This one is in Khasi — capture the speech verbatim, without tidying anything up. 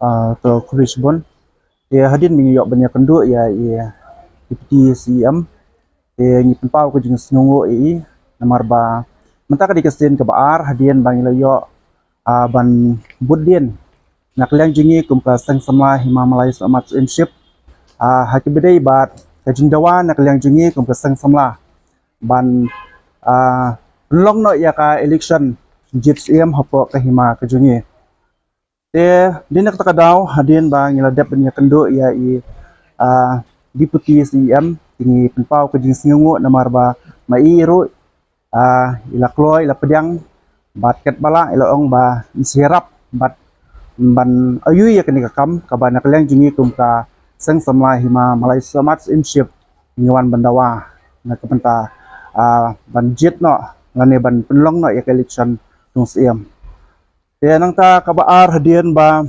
Ah, to khublei shibun. Te hadien ba ngi ïoh ban ïakynduh ïa i Deputy C E M, te ngi pynpaw ka jingsngewnguh ïa i, namar ba mynta ka dei ka sien kaba ar hadien ba ngi la ïoh, ah, ban bud dien na ka liang jong ngi kum ka Seng Samla Hima Malai Sohmat Syiemship, ah, ha kaba ïadei bad ka jingdawa na ka liang jong ngi kum ka Seng Samla ban, ah, pynlong noh ïa ka election jied Syiem hapoh ka hima ka jong ngi. Te dei na kata ka daw hadien ba ngi la dep ban ïakynduh ïa i, ah, Deputy C E M, te ngi pynpaw ka jingsngewnguh namar ba ma i ruh, ah, i la kloi, i la pdiang bad katba lah i la ong ba yn sa ïarap bad ban ïoh ïa kane ka kam kaba na ka liang jong ngi kum ka Seng Samla Hima Malai Sohmat Syiemship ngi wan ban dawa na ka bynta, ah, ban jied noh lane ban pynlong noh ïa ka election jong Syiem. Te nangta kaba ar hadien ba